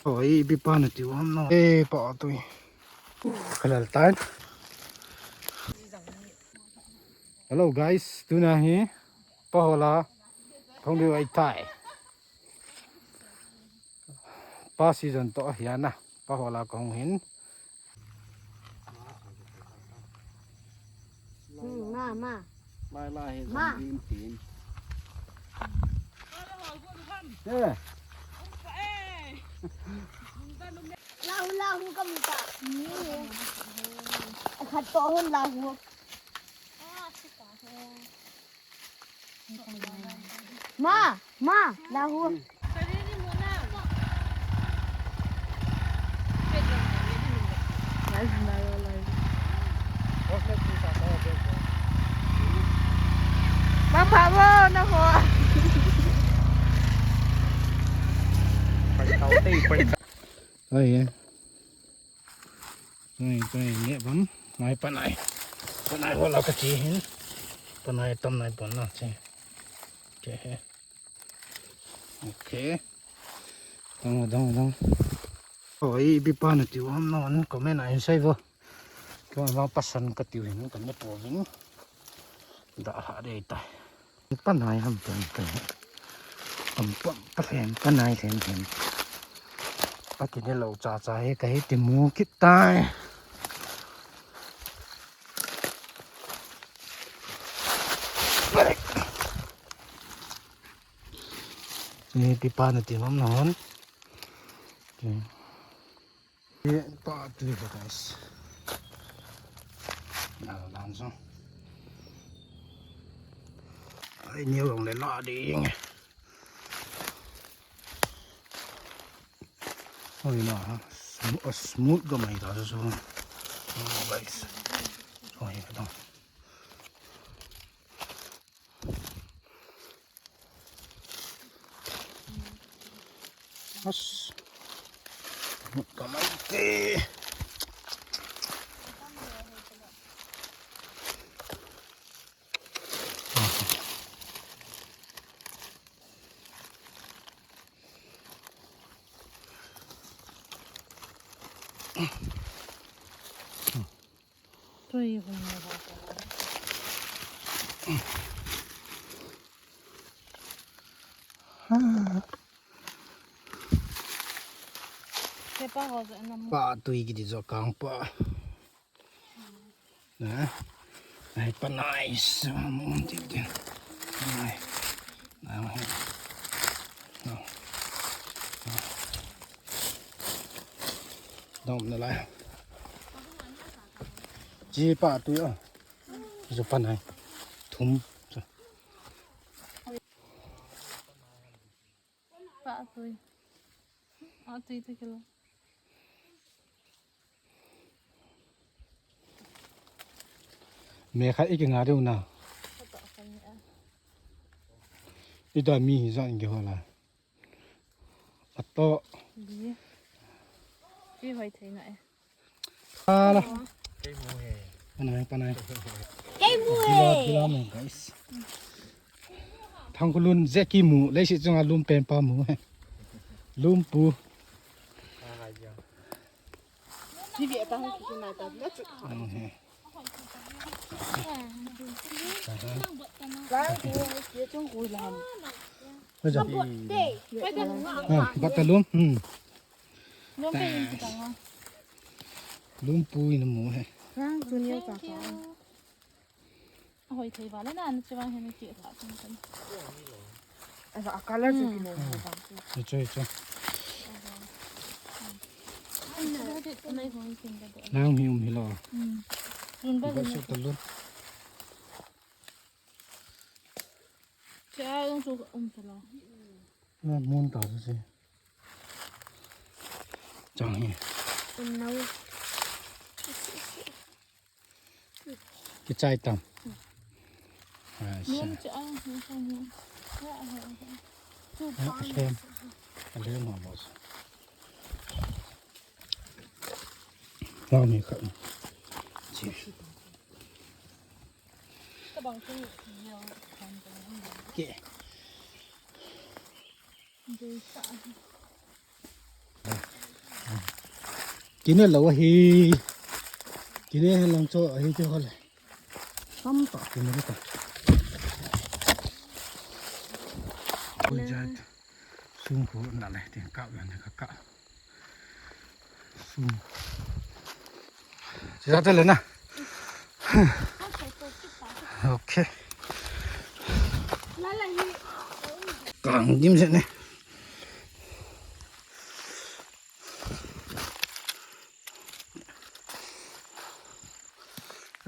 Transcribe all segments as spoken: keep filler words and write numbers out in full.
Oi, ipi pa nati ham na. Eh, pa tui. Kalal tan. Hello guys, tuna hi Pahola kahung diu ahitai. Pa season toh ahi na, Pahola kahung hin. Hmm, ma, ma. Lai lai hi. Ma. Zan din tin. Eh. Lahu, lahu ka mu ta. Khat toh hon lahu. Ma, ma, lahu. Bang pha bo na ho. Oi, eh. Oi, oi, ne bam. Nai panai. Panai ho la ka chi hin. Panai tam nai pon na chi. Che he. Okay. Dong, dong, dong. Oi, ipi pa nati ham na, comment a hin sei vo. Kei vang pasan kati hin, ka ne pouvin. Da ha dei tai. Panai ham pen pen. Am pam pa pen, panai pen pen. Pa kine lou cha cha hi, ka hi ti mu kit tai. Ni ti pa nati ham na hon. Ti. Ye pa tui ho, guys. Na la dan so. Ai, ni long le la ding. Oi na, smu-, smooth ga mai ta so. Oh, guys. Oi, ka dong. As. Kamai te. Pa tui kiti jo kang pa. Na. Ai, panai sa mo ti ti. Ai. Na mo. No. Dom na lai. Ji pa tui a. Jo panai. Thum. Pa tui. A tui te kilo. Me khat i kinga deu na. Ida mi hi jan ki hola. Ato. Bi. Bi hoi thei na e. Ala. Kei mu he. Panai, panai. Kei mu he. Bila, bila mu, guys. Thangkhulun Jackie mu, leiset chunga lum pen pa mu he. Lum pu. Ni ve ta ki na ta na chu. Mu he. Lai ku, ye chung ku lam. Hoja. Ah, batalum. Hmm. Lum pui na mu he. Thank you. Ahoi thei vale na, na chevang he na ki kha tum tum. Asa a color chu ki lo. Ni choi choi. Nang hi um hi lo. Hmm. Lun ba. Ba so talum. Cha, um, chu, um, chu lo. Na mun ta chu si. Chang hi. Um, no. Kichai tam. Ah, sa. Mun cha, ah, mun cha, mun. Ah, ah, ah. Chu, ah, pa. Alem. Alem ha mo. Tao ni kha. Chi. Ka bang chu, yo, kan, kan. Ke. Kine lo ahi. Kine he lang cho ahi te hole. Tam ta kine ta. Oi jat. Sung ko na le tin ka na ka ka. Sung. Sisa te le na. Okay. Kang dim se ne.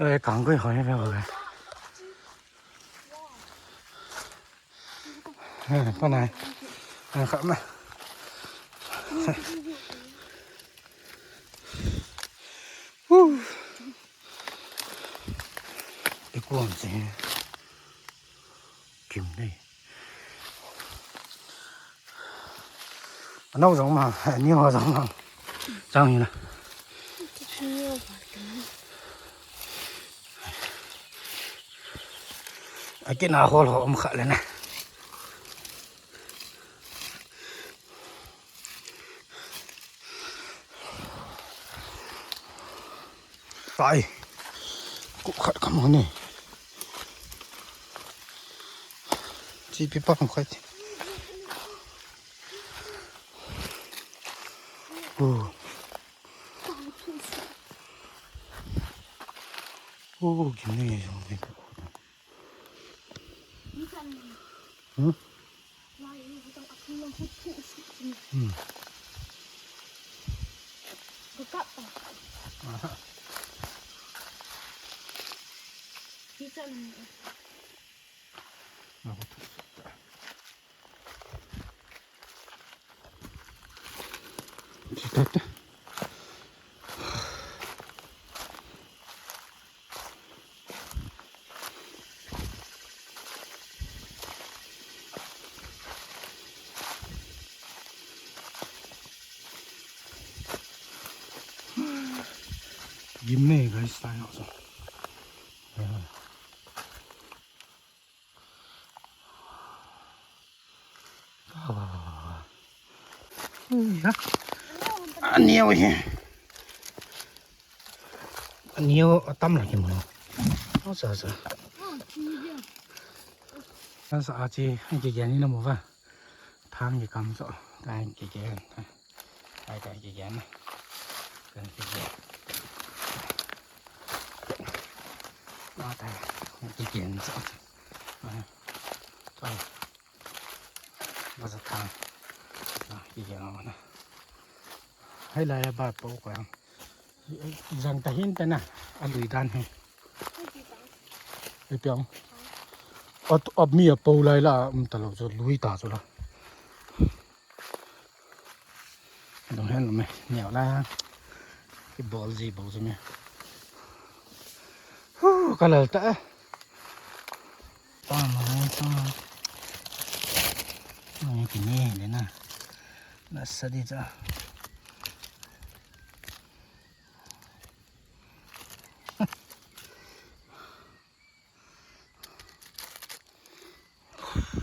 Ê, kang koi hoi ve ve. Ê, pa nai. Ê, kha ma. Hu. Ê, kuang se. Kim nei. Anau jong ma, ani ho jong ma. Chang hi na. Akina hol ho um kha le na. Pai. Ku khat kam ho ni. Chi pi pa kam khat. Ku. Ku, kim nei jong ve. Hmm? Hmm. Aha. Gim nei guys, tai ho so. Ui, ha. Aneo hi. Aneo atam la ki mo. Asa, asa. Asa achi, ai ki gani na mo va. Thang ki kam so. Tai ki gani. Tai, tai, ki gen. Kan ki gen. Na tai, ki gen sa. Ai. Tai. Ba sa thang. Na, ki gen na. Hai la ya ba po ko yang. Jang ta hin ta na. A lui dan hin. Ipi ong. At, at mi a po lai la, um, ta lo chu lui ta chu la. Dong hen lo me, neo la. Ki bol ji bol ji me. Hu, ka lal ta. Ta ma, ta ma. Ai, ki ne le na. Na sa di cha.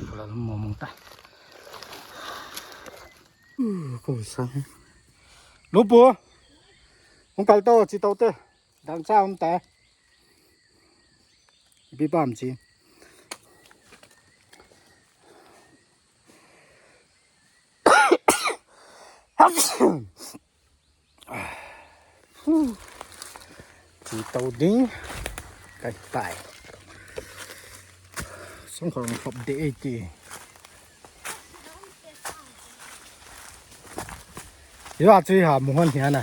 Pula lum mo mong ta. Uh, ko sa. Lupu. Hung kal to, chi to te. Dang cha um ta. Bi pam chi. Chi to ding. Kai tai. Song khong hop de ei ti. Yo a chui ha mu hon hi ana.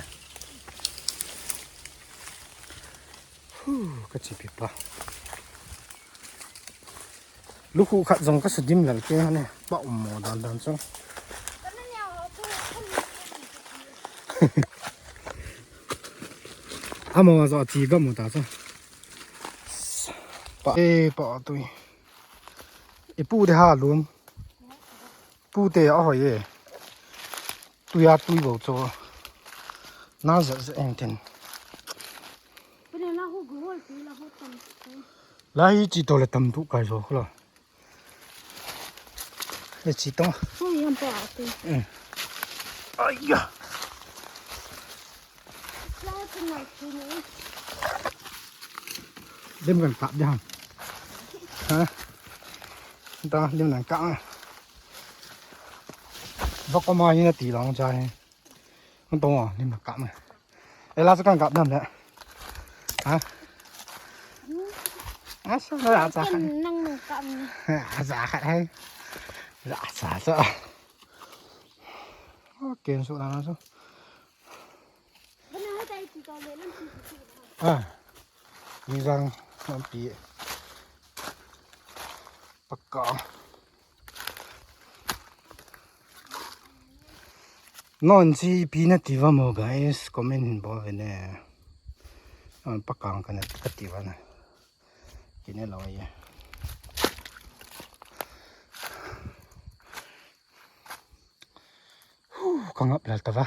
Hu, ka chi pi pa. Lukhu khat jong ka sa dim lal ke hane. Pa um mo dan dan chu. Amo jo chi ga mo ta chu. Pa e pa tui. I pu de ha lum. Pu te a hoi e. Tui a tui bo chu. Na za za eng ten. Pune la ho go hol ti la ho tam. La hi chi to le tam tu kai jo kho la. Le chi to. Ho ye Aya. Lim kan kap ding. Ha? Da lim kan kap. Bak ko ma hi na ti long cha hi. Ang tong lim kan kap. Ela sa kan kap dam le. Ha? Asa na cha. Nang nang kap. Asa khat hai. Asa sa. Okay, so na so. Ah, Nizang lampi. Pakka. Non si ipi nati uvam o guys, comment hin bol ve ne. Non pakka kana kati uva na. Kine lo ye. Ka ngap lal tava.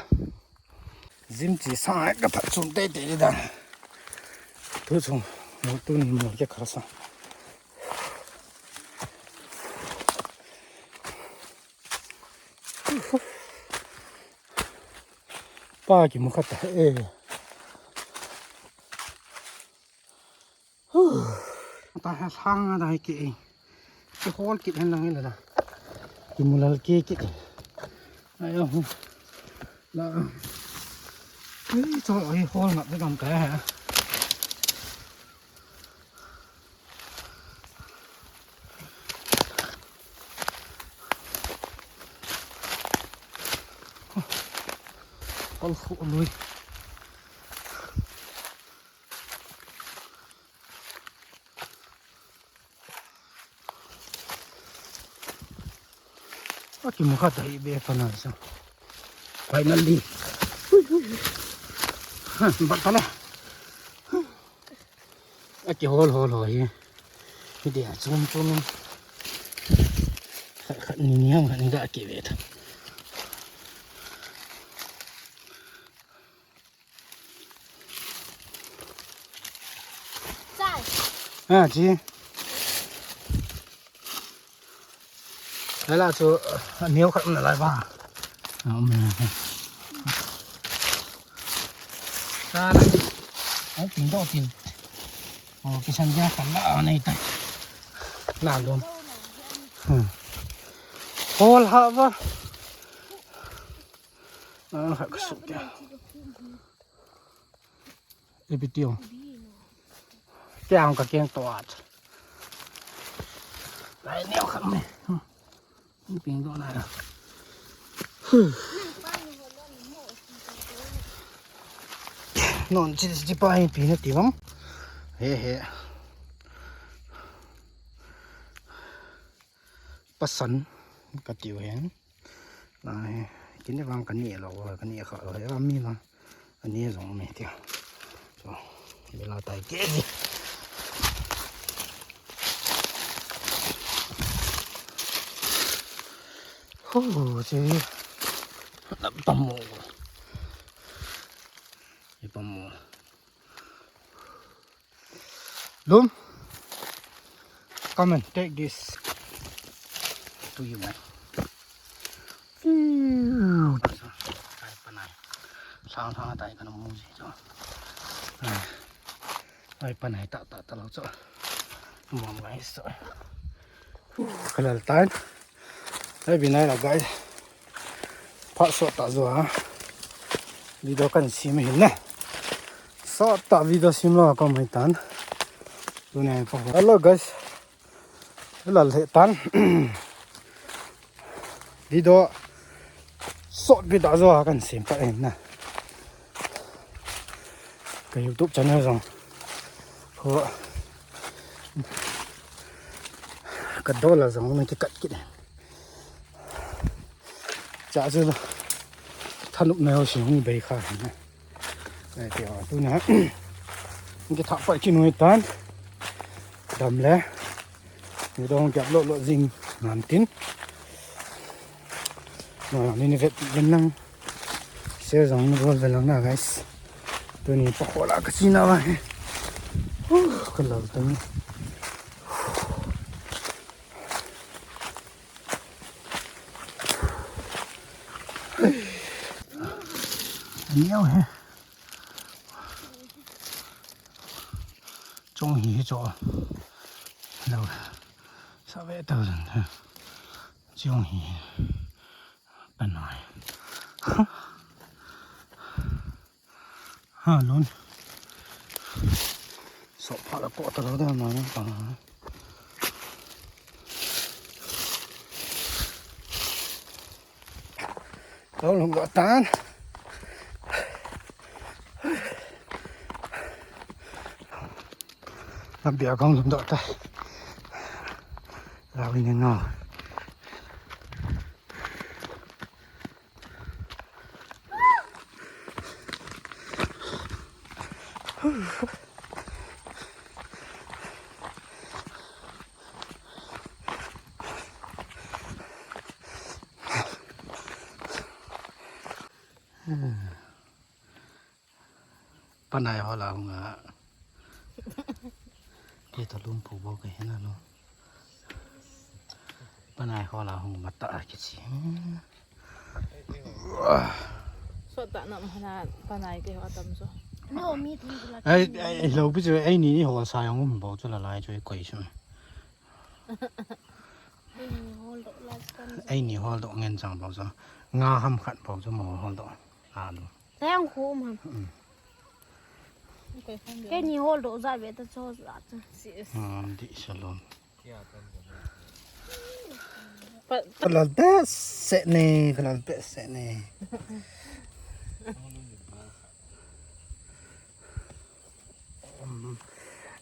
Jim chi sa ka phat chum tei tei dan. Tu chung mo tu ni mo ke kha sa. Pa ki mo khat ta e. Ta ha sang da ke. Ki hol kit hen lang la. Ki mulal ke kit. Ayo. La. Ui, to ai hol ngap de kam ka ha. Hol khu lui. Aki mukha tahi be pana sa. Finally. Ha, bat pala. Aki hol hol ho hi. Hi dia chum chum. Khat khat ni ni ham khat ni ga ki be ta. Chai. Ha, chi. Hala chu, uh, neo khat na lai ba. Um, ta na. Ai, ping do ping. Oh, kisan dia kan la nei tai. Na dom. Hmm. Hol ha ba. Ah, ha ka su dia. Ipi tiu. Keng ka keng to at. Lai neo khat me. Ni ping do na. Non chi chi pa hi pi na ti bang. He he. Pasan ka tiu hen. Lai, kini vang kani lo, kani kha lo, he mi la. Ani jong mi tia. So, bila tai ke. Hu, che. Pamo. Pamo. Lum, come and take this to you, man. Phew. Sang sang tai kana mu ji cho. Ai panai ta ta ta lo cho. Mom guys cho. Kalal tan. Ai, binai la, guys. Phat sot ta jo a. Video kan sim hin na. Sot ta video sim lo ka mai tan. Tuni pa. Hello, guys. Lal he tan. Video sot pi ta jo a kan sim pa hin na. Ka YouTube channel jong. Ho. Ka dollar jong na kikat kit. Cha chu thanop na ho sing hung bei kha. Ai ti a tu na. Ki thak pa ki noi tan. Dam le. Ni dong ki upload lo jing nan tin. Na ni ni vet ven lang. Share jong ni bol ve lang na, guys. Tuni pakhola ka sina ba he. Huh, ka lal tang. Niau he. Chong hi hi cho. Lo. Sa ve ta ran he. Chong hi. Panai. Ha, lun. So pha la ko ta lo da ma na pa. Lo lung lo tan. Lam bia kong lung do ta. Lo ni ngau. Panai ho la hung a. Ke ta lum pu bo ke hena lo. Panai ho la hung mata a ke chi. Sot ta nam hana panai ke ho tam so. No, mi thum tu la. Ai, ai, lo pi chu ai ni ni ho sa yong um bo chu la lai chu koi chu. Ai ni hol do la kan. Ai ni hol do ngen chang bo chu. Nga ham khat bo chu mo hol do. A lo. Tayang khu um ham. Ke ni hol do za ve ta cho za ta. Sis. Ngam di salom. Pa- Kalal behseh ne, kalal behseh ne.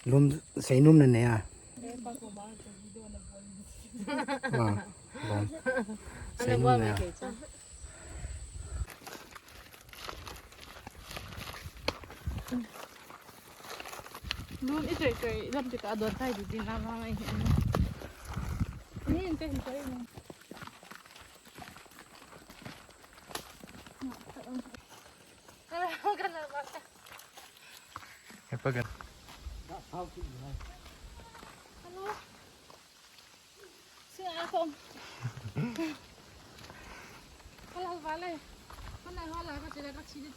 Lum seinum na ne a. Ah, lum seinum na ne a. Lum i choi choi lam ti ka don tai di din la ma ngai. Ni in te hi choi ni. Ka la, ka la ba. He pa gan. Hello. Sing a kong. Hello, vale. Mana ho la ka chila ka chili.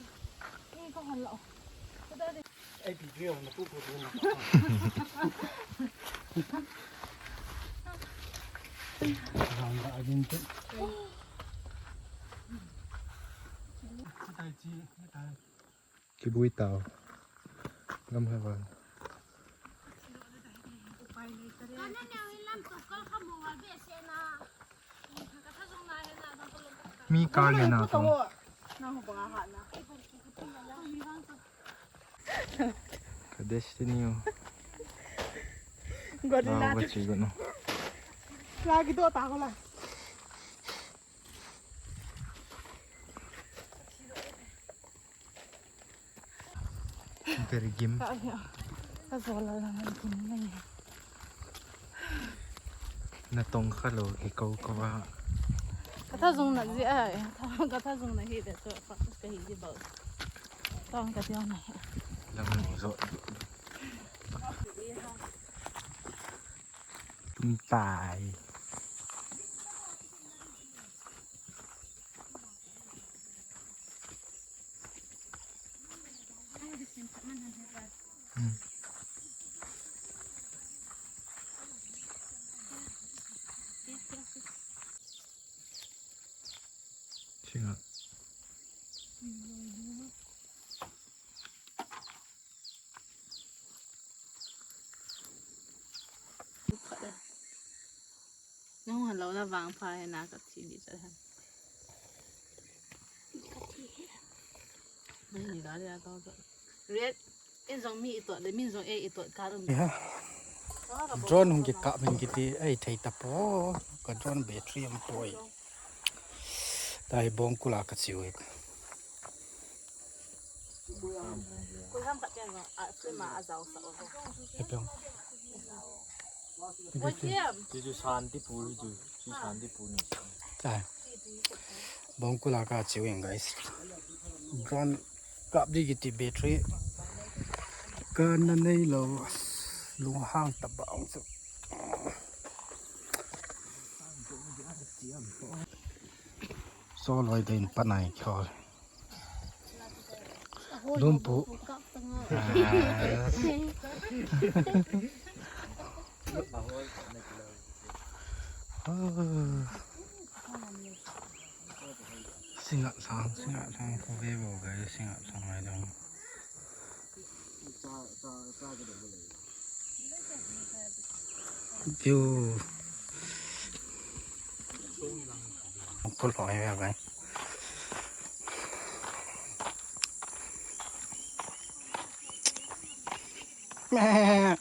Ni ko hal lo. Ko da de. Ai, video na ku ko na. Ram da din te. Tai chi, tai. Kibui tau. Ngam he val. Mi kal le na tong. Ka destiny o. Gua de na. Lagi do ta ko la. Very gim. Ka, ka zo la la na gim na ni. Na tong kha lo ke ko ko a. Ka tha zong na ji ai. Ka tha zong na hi de so ka, ka hi ji ba. Tong ka tiang na hi. Lam mo zo. Tum tai. Nung halo la vang pha he na ka thi ni ta han. Mai ni la le a to to. Red, in zong mi i to le, min zong e i to ka rum. Drone hung ki kap min ki ti, ai thei ta po. Ka drone battery am poi. Tai bong kula ka chiu e. Koi ham khat tiang a, film a, a zau sa o. He piang. Koi tiam. Chu chu Santipur chu, chu Santipur ni. Tai. Bong kula ka chiu eng guys. Drone kap di kiti battery. Ka na nei lo. Lung hang ta ba ong chu. So loi den panai khol. Lumpu. Singa sang, singa sang, ko ve bo ve, singa sang ai dong. View. Ko lo ai ve ve. Meh.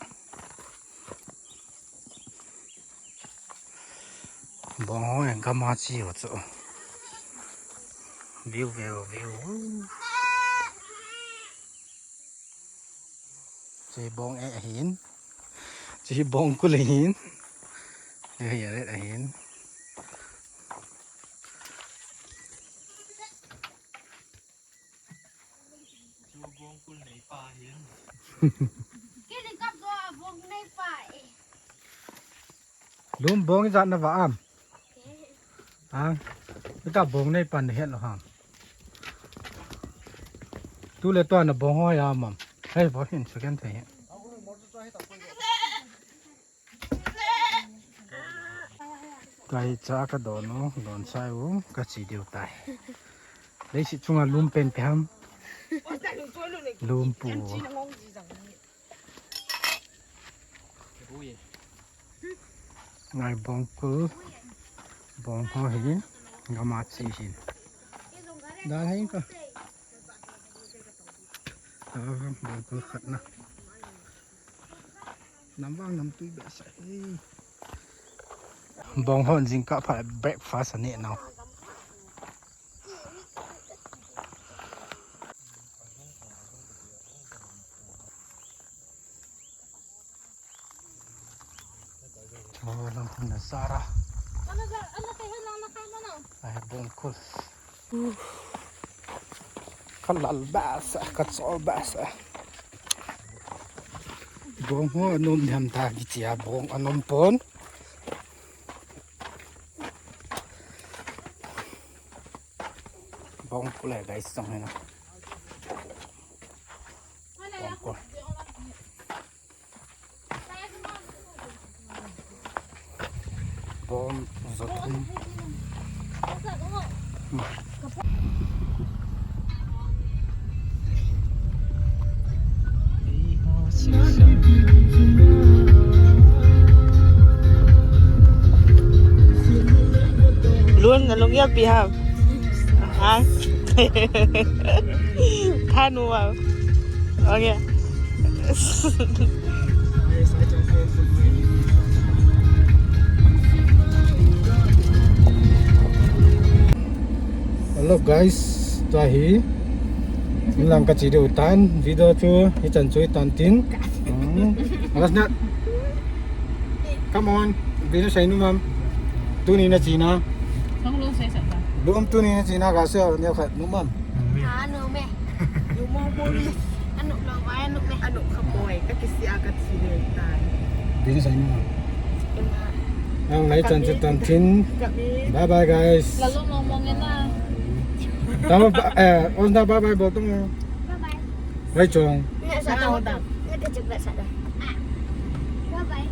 Bong ho en kama chi ho chu. View, view, view. Che bong e ahin. Che bong kul ahin. Ye ye ahin. Kili kap zo a bong nei pa e. Lum bong ijat na va am. Ha? Ita bong nei pan het lo ham. Tu le tua na bong ho ya mam. Hei, bong hin su ken thei. Kai cha ka don u, don sai u, ka chi diu tai. Leiset chunga lum pen pe ham. Lumpu. Ngai bong kul, bong ho hi, gama chi hin. Dal hai ka. Ah, bong kul khat na. Nam vang nam tui behseh e. Bong hon jingkah phat breakfast aneh nau. Oh, lang pun na sara. Ai, bong kul. Ka lal behseh, ka chol behseh. Bong ho anom diam ta kitia, bong anom pon. Bong kul e guys, song hena. Bong kul. Bom, zo thum. Lun, nalung ya pi ham. Ha? Tha nu a. Okay. Hello guys, tua hi. Inlang ka chi diu tan, video chu hichan chu hitan tin. Hmm. Alas na. Come on, video sai nu mam. Tuni na chi na. Song lo sai sa ta. Lum tuni na chi na ka sa ne khat nu mam. Ah, nu me. Anu lo vai anu me. Anu kha boy, ka kisia ka chi le tai. Din sai na. Ang nai chan chu tan tin. Bye bye guys. La lo mo mo nge na. Tama ba, eh, on da bye bye bol tung. Bye bye. Vai chong. Nge sa ta. Nge ta chuk sa ta. Bye bye.